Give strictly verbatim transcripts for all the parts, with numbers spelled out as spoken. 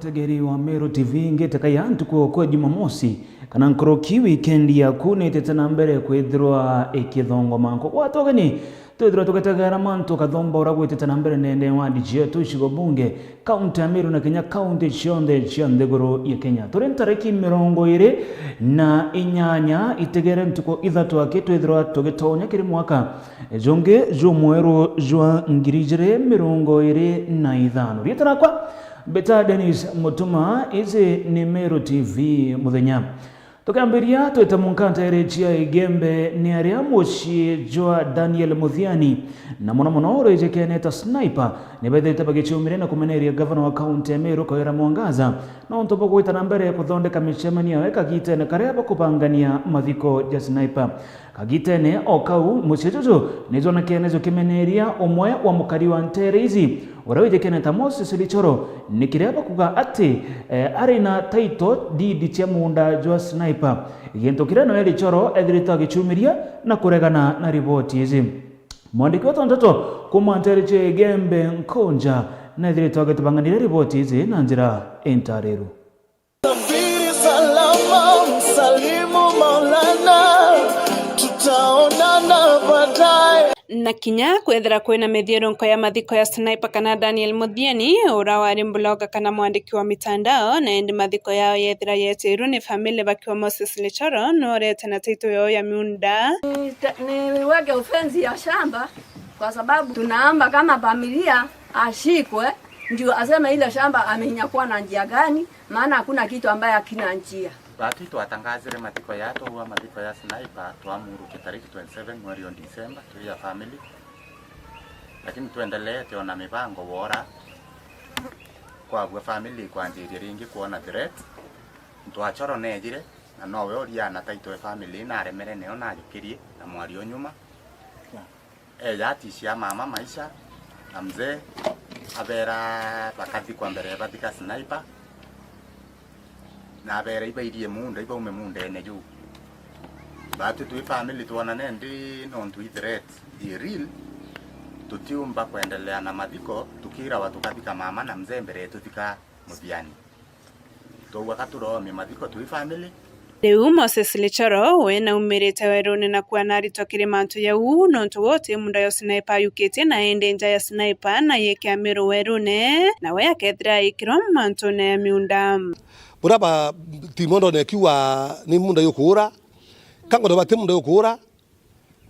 Tegeri wa Meru T V, ngite kaya ntuku kwa Jumamosi, kana nkuruki weekend yaku nitite na mbere kwithirwa ikithongoma. Nkugwata ugeni, twithirwa tugitegera mantu kathomba uria gwitite na mbere nende wadi cietu icigo bunge, kaunti ya Meru na kinya kaunti cionthe cia nthiguru ya Kenya. Turi ntariki mirongo iri na inyanya, itegere ntuku ithatu aki twithirwa tugitonya kiri mwaka jungi jumweru jwa ngiri ijiri mirongo iri na ithano. Riitwa riakwa mbita Dennis Mutuma, iji ni Meru T V muthenya. Tukiambiria, twite munkantere cia Igembe ni aria mucii jwa Daniel Muthiani, na mono mono urijikene ta Sniper, ni bethirite bagiciumire na kumeneria gavana wa kaunti ya Meru Kawira Mwangaza nontu bwa gwita na mbere kuthondeka micemanio yawe kagitene karia bakubangania mathiko ja Sniper. Kagitene o kau, mucii juju ni jwonekene jukimeneria umwe wa mukari wa ntere iji, uria wijikene ta Moses Lichoro, ni kiria bakuga ati, eh, ari na title deed cia muunda jwa Sniper, gintu kiria nawe Lichoro ethirite agicumiria na kuregana na riboti iji. Mwandiki wetu wa nteto kuuma ntere cia Igembe Nkonja, nethirite agitubanganira riboti iji na njira intariru. Safiri salama, msalimu Maulana, tutaonana baadaye. Na kinya kwethira kwina mithiurunko ya mathiko ya Sniper kana Daniel Muthiani, uria wari blogger kana mwandiki wa mitandao, na indi mathiko yao yethira yetirwe ni family bakiwa Moses Lichoro, norete na title yao ya miunda. Ni te-, niweke ofensi ya shamba kwa sababu tunaomba kama familia ashikwe, ndio aseme ile shamba amenyakua na njia gani, maana hakuna kitu ambaye hakina njia. Batu twatangazire mathiko ya twaua mathiko ya Sniper twamuruke tariki twenty seven mweri wa December twi ya family, lakini twendeleete ona mibango wora kwabua family kwanjiria ringi kwona threat. Ntwachoro neejire na nowe uria na title ya family naremere neo najukirie na mwari o nyuma. Eeja atishia mama maisha na mzee, abeera bakathikwa mbere bathika Sniper, na abeera ibairie muunda, ibaume muundene juu. Batwi twi family twonane ndi nontu i threat i real, tutiumba kwendelea na mathiko tukiirawa tukathika mama na mzee mbere tuthika Muthiani. Twaua ka turoomia mathiko twi family. Riu Moses Lichoro, we naumirite werune na kuana aritwa kiri mantu jau, nontu we uti muunda yo Sniper ayukitie na indi nja ya Sniper na yekea Meru werune, na we akethira aikirwa mantune ya miunda. Buria ba timu ndone kiuga ni muunda yukuura, ka ngwenda bati muunda yukuura,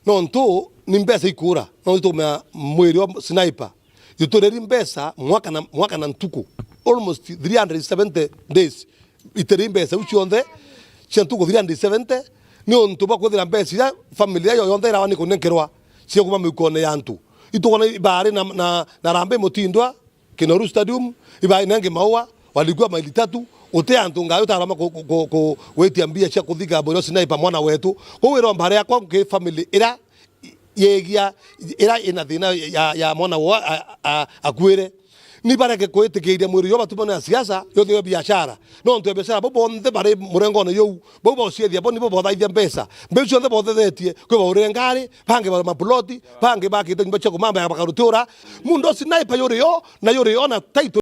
nontu ni mbeca ikuura, no itumia mwiri wa Sniper. Jutureri mbeca mwaka na, mwaka na ntuku, almost three hundred seventy days. Itureri mbeca iu cionthe cia ntuku three hundred seventy, ni untu bwa kwithira mbeca iria family yayo yonthe irawa ni kunenkerwa cia kuma miukone ya antu. Itukona ibari na, na, na Harambee Mutindwa, Kinoru Stadium, ibari nengi Maua, walikuwa maili tatu, uti antu ngai utarama ku, ku, ku, ku, gwitia mbia cia kuthiga mwiri wa Sniper mwana wetu. Kou iromba riakwa nki family ira yegia ira ina thina ya, ya mwana wa a, a, akuire. Ni bareke kwitikiria mwiri yo batumane na siasa, yo niyo biashara. Nontu ya biashara, bo bonthe bari murengone yuu, bau bociethia, bo nibo bothaithia mbeca. Mbeu cionthe bothethetie, kwi baurire ngari, bangi ba maploti, bangi bakite nyumba cia kumamba ya bakarutura. Muunda o Sniper yuri yo, na yuri yo na title.